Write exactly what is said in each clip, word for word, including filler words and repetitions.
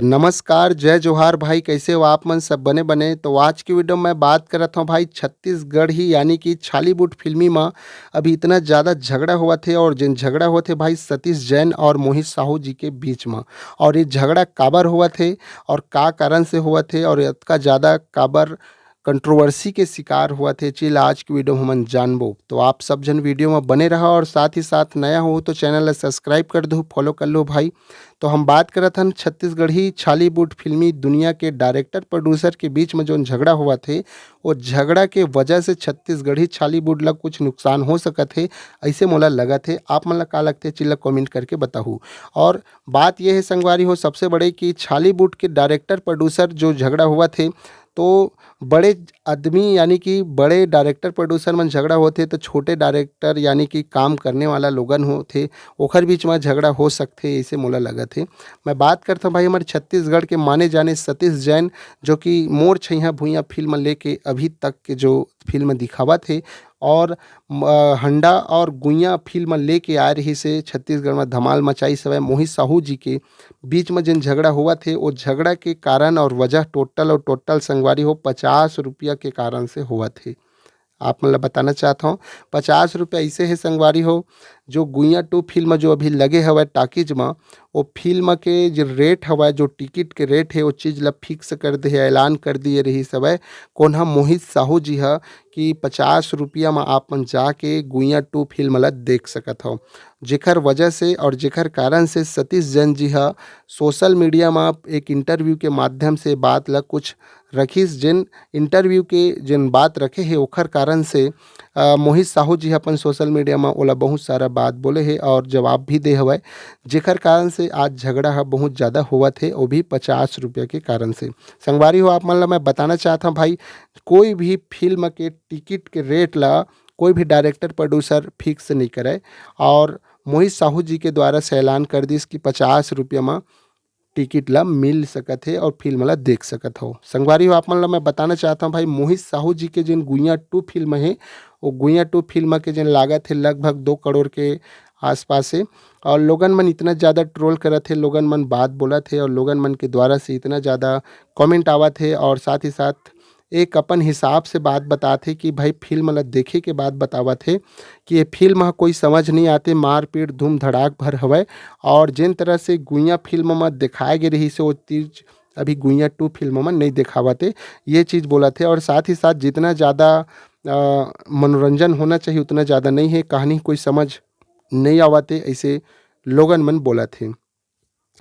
नमस्कार, जय जोहार भाई, कैसे हो आप मन? सब बने बने। तो आज की वीडियो में बात करत हूँ भाई, छत्तीसगढ़ ही यानी कि छालीवुड फिल्मी में अभी इतना ज़्यादा झगड़ा हुआ थे, और जिन झगड़ा हुआ थे भाई सतीश जैन और मोहित साहू जी के बीच में, और ये झगड़ा काबर हुआ थे और का कारण से हुआ थे और इतना ज़्यादा काबर कंट्रोवर्सी के शिकार हुआ थे, चीज आज की वीडियो में हमन जानबो। तो आप सब जन वीडियो में बने रहा और साथ ही साथ नया हो तो चैनल ला सब्सक्राइब कर दो, फॉलो कर लो भाई। तो हम बात करत हन छत्तीसगढ़ी छालीवुड फिल्मी दुनिया के डायरेक्टर प्रोड्यूसर के बीच में जोन झगड़ा हुआ थे, वो झगड़ा के वजह से छत्तीसगढ़ी छालीवुड ला कुछ नुकसान हो सकत हे, ऐसे मोला लगत हे। आप मन ला का लगथे, चीज ला कमेंट करके बताहू। और बात ये है संगवारी हो, सबसे बड़े कि छालीवुड के डायरेक्टर प्रोड्यूसर जो झगड़ा हुआ थे, तो बड़े आदमी यानी कि बड़े डायरेक्टर प्रोड्यूसर मन झगड़ा होथे, तो छोटे डायरेक्टर यानी कि काम करने वाला लोगन होथे, ओखर बीच में झगड़ा हो सकथे, ऐसे मोला लगत हे। मैं बात करता भाई हमारे छत्तीसगढ़ के माने जाने सतीश जैन, जो कि मोर छैया भुइयां फिल्म लेके अभी तक के जो फिल्म दिखावत हे, और म-, हंडा और गुइया फिल्म लेके आए रहिस हे छत्तीसगढ़ में धमाल मचाइस हवय। मोहित साहू जी के बीच में जिन झगड़ा होवत हे, वो झगड़ा के कारण और वजह टोटल और टोटल संगवारी हो पचास रुपया के कारण से होवत हे। आप मन ला बताना चाहत हूँ, पचास रुपया ऐसे हे संगवारी हो, जो गुइया टू फिल्म जो अभी लगे हवय टाकीज में, वो फिल्म के जो रेट हवय, जो टिकट के रेट हे, वो चीज ला फिक्स कर दे हे, ऐलान कर दिए रहिस हवय। कोन ह? मोहित साहू जी ह कि पचास रुपया म आप मन जाके गुइया टू फिल्म ला देख सकत हव। जेखर वजह से और जेखर कारण से सतीश जैन जी ह सोशल मीडिया म एक इंटरव्यू के माध्यम से बात ला कुछ रखिस, जेन इंटरव्यू के जेन बात रखे हे, ओखर कारण से, अ, मोहित साहू जी ह अपन सोशल मीडिया म ओला बहुत सारा बात बोले हे और जवाब भी दे हवय, जेखर कारण से आज झगड़ा ह बहुत ज़्यादा होवत हे, वो भी पचास रुपया के कारण से। संगवारी हो, आप मन ला मैं बताना चाहत हूँ भाई, कोई भी फिल्म के टिकट के रेट ला कोई भी डायरेक्टर प्रोड्यूसर फिक्स नहीं करे, और मोहित साहू जी के द्वारा से ऐलान कर दिस कि पचास रुपया म टिकट ला मिल सकत हे और फिल्म ला देख सकत हो। संगवारी हो, आप मन ला मैं बताना चाहत हूँ भाई, मोहित साहू जी के जेन गुइया टू फिल्म हे, वो गुइया टू फिल्म के जेन लागत हे लगभग दो करोड़ के आसपास हे, और लोगन मन इतना ज़्यादा ट्रोल करत हे, लोगन मन बात बोलत हे और लोगन मन के द्वारा से इतना ज़्यादा कमेंट आवत हे, और साथ ही साथ एक अपन हिसाब से बात बतात हे कि भाई फिल्म ला देखे के बाद बतावत हे कि ये फिल्म ह कोई समझ नहीं आते, मारपीट धूम धड़ाक भर हवय, और जेन तरह से गुइया फिल्म म दिखाए गे रहिस हे, वो चीज अभी गुइया टू फिल्म म नहीं दिखावत हे, ये चीज बोलत हे। और साथ ही साथ जितना ज़्यादा, अ, मनोरंजन होना चाहिए उतना ज़्यादा नहीं है, कहानी कोई समझ नहीं आवत हे, ऐसे लोगन मन बोलत हे।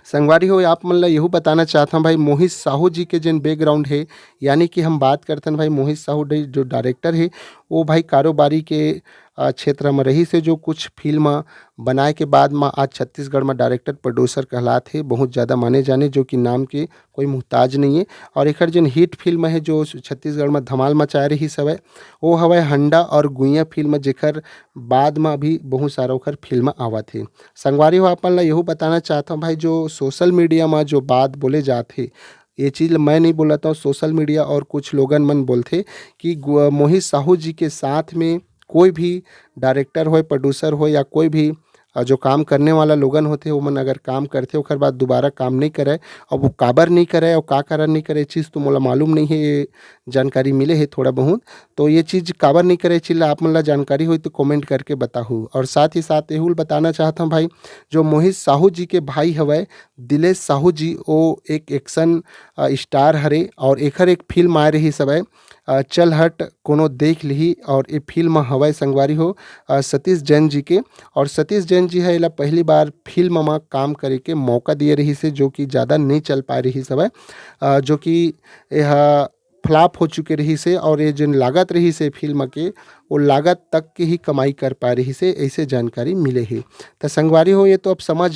संगवारी हो, आप मन ला यहू बताना चाहत हूँ भाई, मोहित साहू जी के जेन बैकग्राउंड हे, यानी कि हम बात करथन भाई मोहित साहू डे-, जो डायरेक्टर हे, वो भाई कारोबारी के, अ, क्षेत्र में रहिस हे, जो कुछ फिल्म बनाए के बाद में आज छत्तीसगढ़ में डायरेक्टर प्रोड्यूसर कहलात हे, बहुत ज़्यादा माने जाने, जो कि नाम के कोई मुहताज नहीं है। और एकर जेन हिट फिल्म है जो छत्तीसगढ़ में धमाल मचाए रहिस हवय, वो हवय हंडा और गुइया फिल्म, जेकर बाद में अभी बहुत सारा ओकर फिल्म आवत हे। संगवारी हो, आप मन ला यहू बताना चाहत हूँ भाई, जो सोशल मीडिया में जो बात बोले जात हे, ये चीज मैं नहीं बोलत हूँ, सोशल मीडिया और कुछ लोगन मन बोलथे कि गु-, मोहित साहू जी के साथ में कोई भी डायरेक्टर होय, प्रोड्यूसर होय या कोई भी, अ, जो काम करने वाला लोगन होथे, ओमन अगर काम करथे, ओकर बाद दोबारा काम नहीं करे, अब वो काबर नहीं करे और का कारण नहीं करे, ये चीज तो मोला मालूम नहीं है, ये जानकारी मिले है थोड़ा बहुत। तो ये चीज काबर नहीं करे, ये चीज ला आप मन ला जानकारी होई तो कमेंट करके बताहू। और साथ ही साथ एहू ल बताना चाहत हूँ भाई, जो मोहित साहू जी के भाई हवय दिलेश साहू जी, वो एक एक्शन, अ, स्टार हरे, और एखर एक फिल्म आए रहिस हवय, अ, चल हट कोनो देख लिही, और ये फिल्म हवय संगवारी हो, अ, सतीश जैन जी के। और सतीश जैन जी ह एला पहली बार फिल्म म काम करे के मौका दिए रहिस हे, जो कि ज़्यादा नहीं चल पाए रहिस हवय, अ, जो कि एहा फ्लॉप हो चुके रहिस हे, और ये जेन लागत रहिस हे फिल्म के, वो लागत तक के ही कमाई कर पाए रहिस हे, ऐसे जानकारी मिले हे। त संगवारी हो, ये तो अब समझ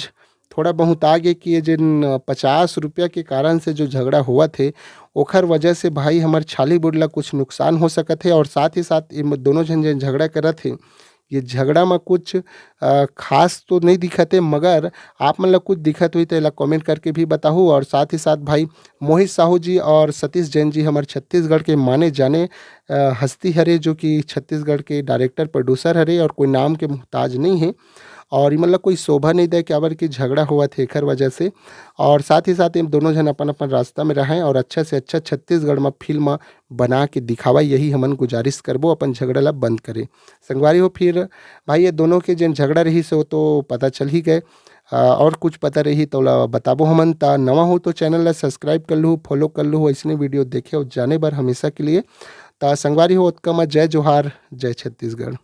थोड़ा बहुत आ गे कि ये जेन पचास रुपया के कारण से जो झगड़ा होवत हे, ओखर वजह से भाई हमर छालीवुड ला कुछ नुकसान हो सकत हे, और साथ ही साथ ये दोनों झन जेन झगड़ा करत हे, ये झगड़ा में कुछ, अ, खास तो नहीं दिखत हे, मगर आप मन ला कुछ दिखत होही तो एला कमेंट करके भी बताहू। और साथ ही साथ भाई मोहित साहू जी और सतीश जैन जी हमर छत्तीसगढ़ के माने जाने, अ, हस्ती हरे, जो कि छत्तीसगढ़ के डायरेक्टर प्रोड्यूसर हरे और कोई नाम के मोहताज नहीं है। और इमन ला कोई शोभा नहीं दे, काबर कि झगड़ा होवत हे एखर वजह से। और साथ ही साथ ये दोनों झन अपन अपन रास्ता में रहें और अच्छा से अच्छा छत्तीसगढ़ में फिल्म बना के दिखावा, यही हमन गुजारिश करबो, अपन झगड़ा ला बंद करे। संगवारी हो, फिर भाई ये दोनों के जेन झगड़ा रहिस हे वो तो पता चल ही गए, अ, और कुछ पता रही तो ला बताबो हमन। ता नवा हो तो चैनल ला सब्सक्राइब कर लू, फॉलो कर लू, ऐसने वीडियो देखे और जाने बर हमेशा के लिए। ता संगवारी हो, ओतका में जय जोहार, जय छत्तीसगढ़।